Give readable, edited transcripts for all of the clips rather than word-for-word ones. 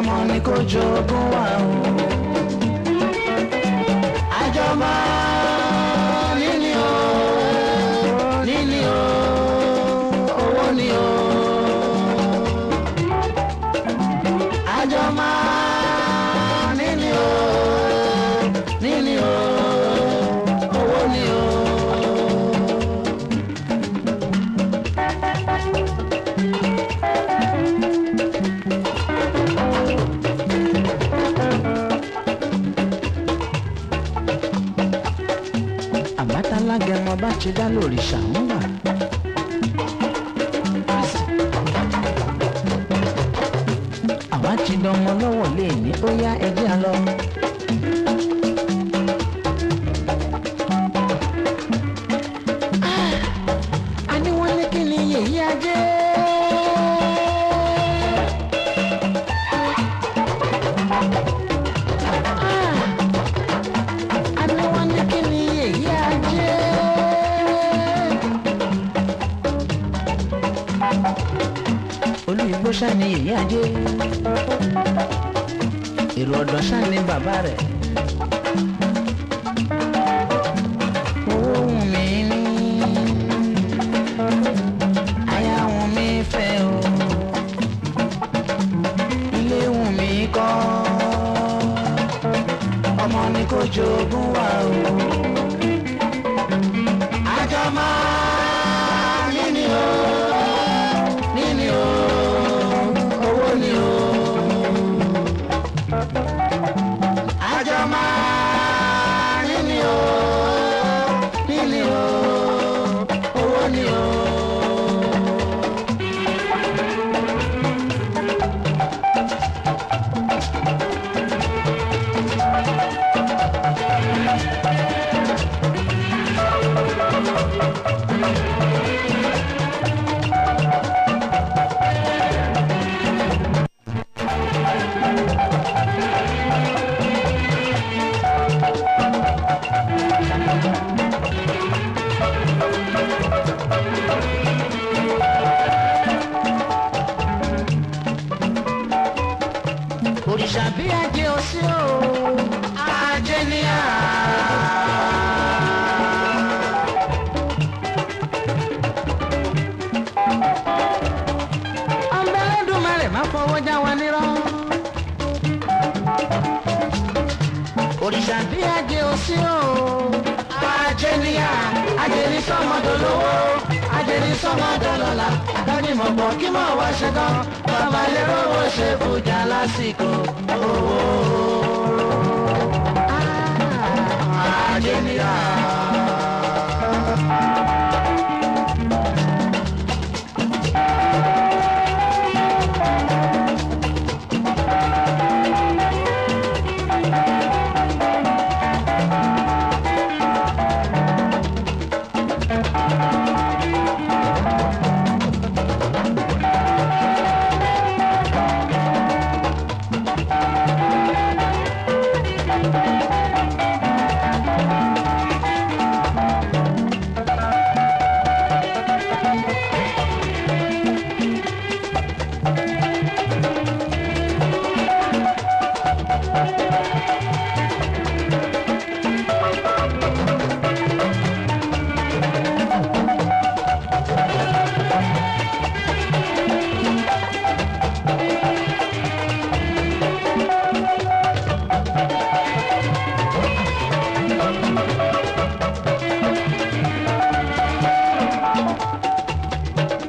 Ọmọ ni kò jogún wa o. Àjọ máa níní o, níní o, owó ni o. Àjọ máa níní o, níní o, owó ni o. Àbátálágẹmọ bá ti dá lòrìṣà ń bà. Àwa ti dọmọ lọ́wọ́ lè ní ó yá ẹjẹ́ á lọ. A ní wọ́n ní kí ni yèyí ajé. A ní wọ́n ní kí ni yèyí ajé. Olú igbó ṣá ni yèyí ajé. Èrò ọ̀dọ́ ṣá ni bàbá rẹ̀. Owó wù mí ní, aya wù mí fẹ́ o, ilé wù mí kọ́, ọmọ ni kò jogún wa o. Àjọ máa níní o, níní o, owó ni o. Àjọ máa níní o, níní o, owó ni o. Òrìṣà bí ajé o sí o, ajé ni a. Ọmọ Ẹlẹ́dùmarè má fọwọ́ já wa nírọ́. Òrìṣà bí ajé o sí o, ajé ni a. Ajé ní sọ́mọdọ̀ lówó, ajé ní sọ́mọdọ̀ lọ́la. Àdáni-mọ̀pọ̀ kí mọ̀ wá ṣe tán, bàbá lè rówó ṣe fújà lásìkò owó. Ajé ni a.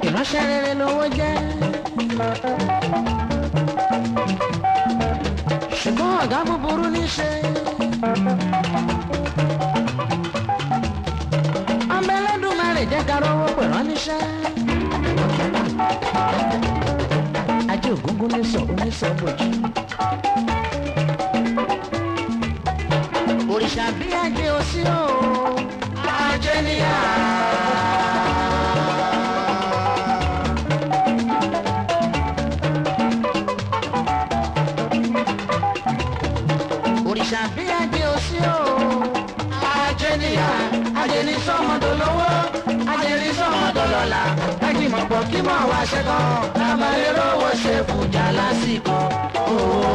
Ìránṣẹ́ rere lówó jẹ́. Ṣùgbọ́n ọ̀gá búburú ní ṣe. Ọmọ Ẹlẹ́dùmarè jẹ́ ká rówó pè rán níṣẹ́. Ajé ògúngún ní sọ onísọ bòjì. Òrìṣà bí ajé o sí o, ajé ni a. Òrìṣà bí ajé o sí o, ajé ni a. Ajé ní sọ́mọdọ̀ lówó, ajé ní sọ́mọdọ̀ lọ́la. Kájímọ̀pọ̀ kí mọ̀ wá ṣẹ́kọ̀, kábàárẹ̀ rówó ṣe fújà lásìkò. Owó.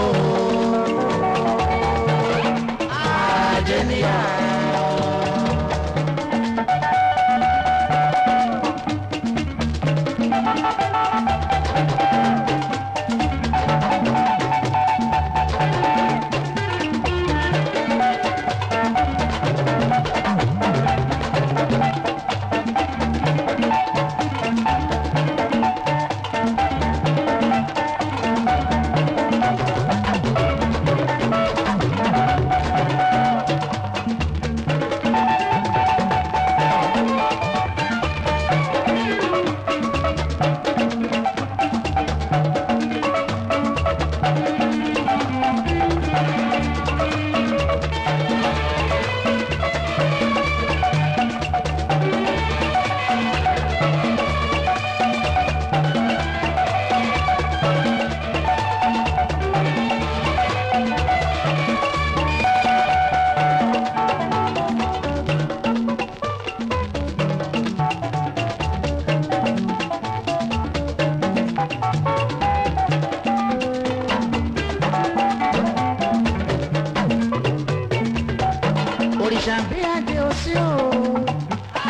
Òrìṣà bí ajé ò sí o.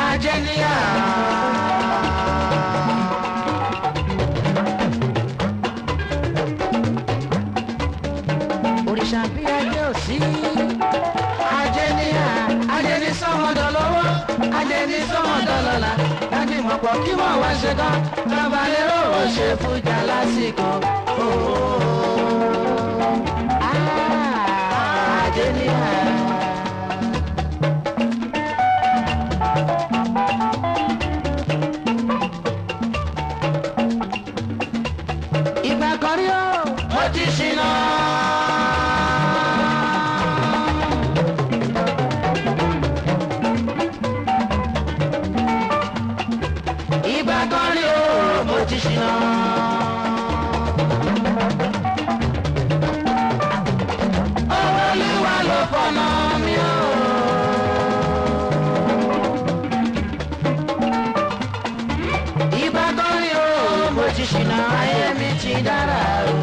Ajé níyà. Òrìṣà bí ajé ò sí. Ajé níyà. Ajé ní sọ́mọdọ̀ lọ́wọ́. Ajé ní sọ́mọdọ̀ lọ́la. Láti mọ̀ pọ̀ kí wọ́n wá ṣe tán. Bàbá lè rówó ṣe fújà lásìkò. Ajé níyà. Ìgbà kan rí o. Mo ti ṣìnà. Ìgbà kan rí o, mo ti ṣìnà. Owó Olúwa ló fọ̀nà mi o. Ìgbà kan rí o, mo ti ṣìnà, ayé mi ti dára o.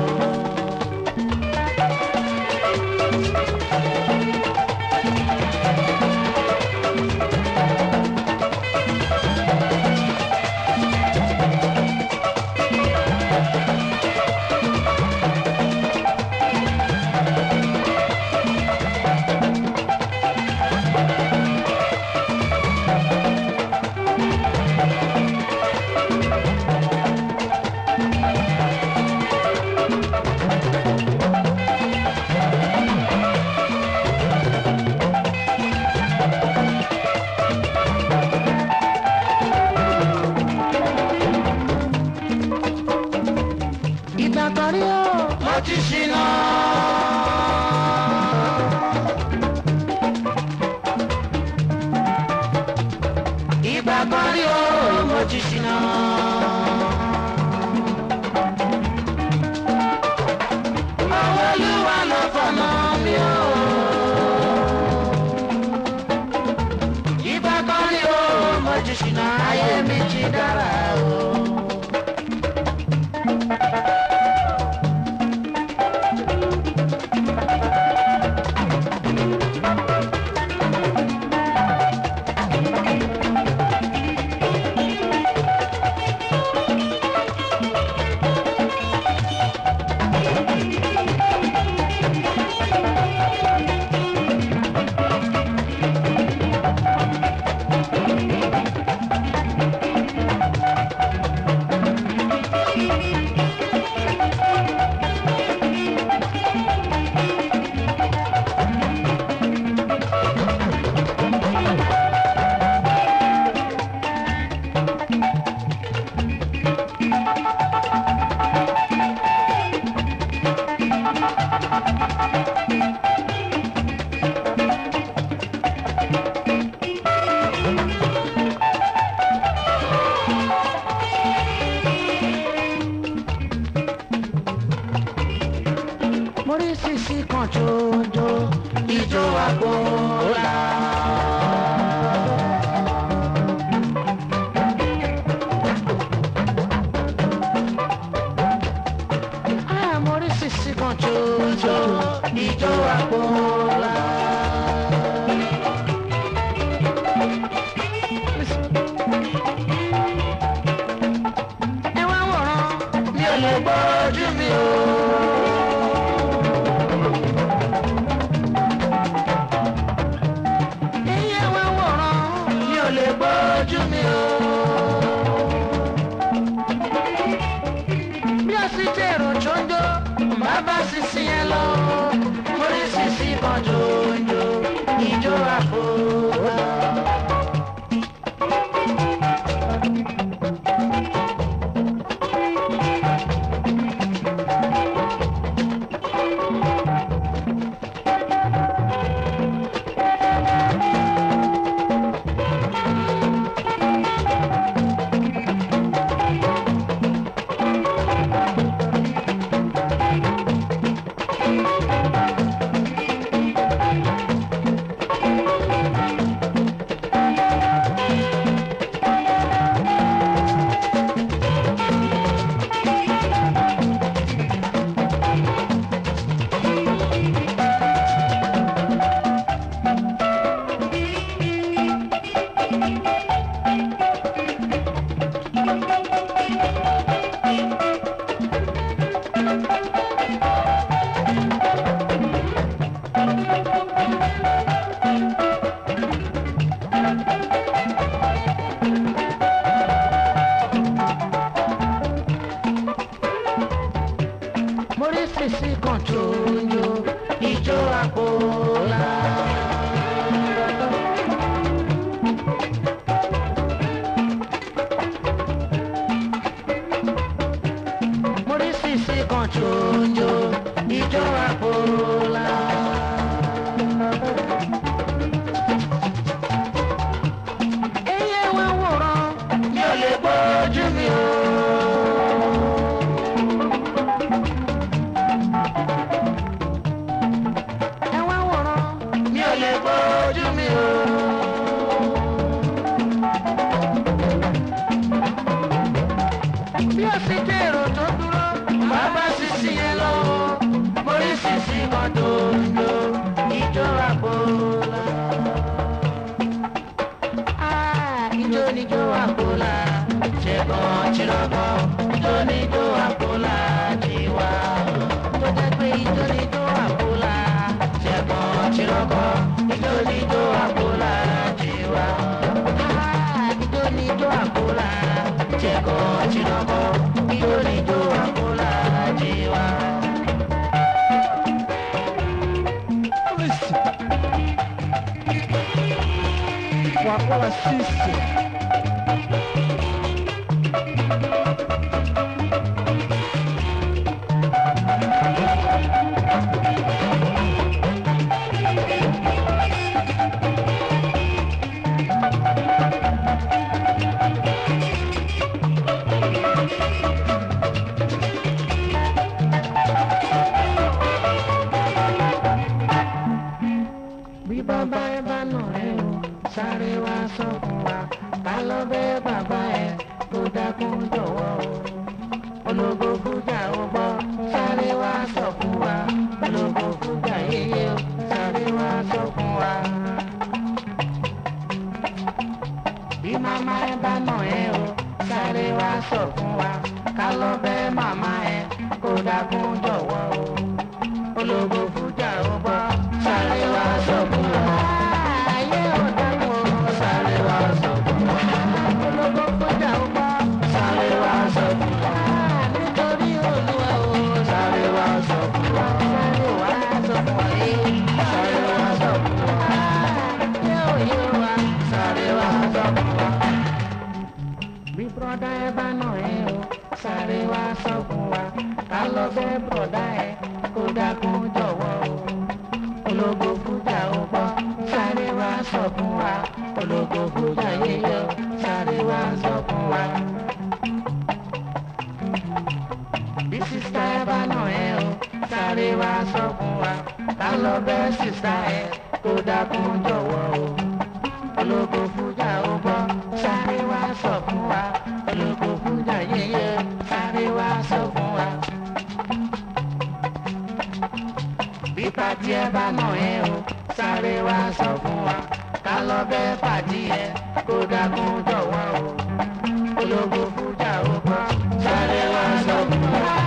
Ìgbà kan rí o. Mo ti ṣìnà. Ìgbà kan rí o, mo ti ṣìnà. Owó Olúwa ló fọ̀nà mi o. Ìgbà kan rí o, mo ti ṣìnà, ayé mi ti dára o. Mo rí sisi kan jòjò ijó àgbòlá. Ah, mo rí sisi kan jòjò ijó àgbòlá. Ẹ wá wòran, mi ò lè gbójú mi o. Iye wa wòran, mi ò lè gbójú mi o. Bí a sì tèrò jòjò, bàbá sisi yẹn lọ. Mo rí sisi kan jòjò, ijó àpò. ń jó ijó àpòlá. Mo rí sisi kan tó ń jó ijó àpòlá. Eyé wa wòran mi ò lè gbójú mi o. Ẹ wá wòran mi ò lè gbójú mi o. Bí ó sì jẹ́ èrò tó dúró, bàbá sisi yẹn lọ o. Mo rí sisi kan tó ń jó ijó àpòlá. Ah, ijó níjó àpòlá, ṣẹ̀gbọ́n ṣìrọ̀gbọ́n, ijó níjó àpòlá tiwa. Tó jẹ́ pé ijó níjó àpòlá, ṣẹ̀gbọ́n ṣìrọ̀gbọ́n, ijó níjó àpòlá tiwa. Ah, ijó níjó àpòlá, ṣẹ̀gbọ́n ṣìrọ̀gbọ́n, ijó níjó àpòlá tiwa. Listen. Wakola sisi. Bí bàbá ẹ bá nà ẹ o, sáré wá sọ fún wa, ká lọ bẹ̀ bàbá ẹ kó dákun jọ̀wọ́ o. Ológo fújà ó gbọ́, sáré wá sọ fún wa, ológo fújà yéye o, sáré wá sọ fún wa. Bí màmá ẹ bá nà ẹ o, sáré wá sọ fún wa, ká lọ bẹ̀ màmá ẹ kó dákun jọ̀wọ́ o. Ológo fújà ó gbọ́, sáré wá sọ fún wa. Ayé ò dákun o, sáré wá sọ fún wa. Ológo fújà ó gbọ́, sáré wá sọ fún wa. Nítorí Olúwa o, sáré wá sọ fún wa. Sáré wá sọ fún wa, sáré wá sọ fún wa. Ayé ò yé wa, sáré wá sọ fún wa. Bí bùrọ̀dá ẹ bá nà ẹ o, sáré wá sọ fún wa. Ká lọ bẹ̀ bùrọ̀dá ẹ kó dákun jọ̀wọ́ o. Ológo fújà ó gbọ́, sáré wá sọ fún wa. Ológo fújà yíyọ, sáré wá sọ fún wa. Bí sísá ẹ bá nà ẹ o, sáré wá sọ fún wa. Ká lọ bẹ̀ sísá ẹ kó dákun jọ̀wọ́ o. Ológo fújà ó gbọ́, sáré wá sọ fún wa. Ológo fújà yíyọ, sáré wá sọ fún wa. Bí pàtí ẹ bá nà ẹ o, sáré wá sọ fún wa. Ká lọ bẹ̀ pàtí ẹ kó dákun jọ̀wọ́ o. Ológo fújà ó gbọ́, sáré wá sọ fún wa.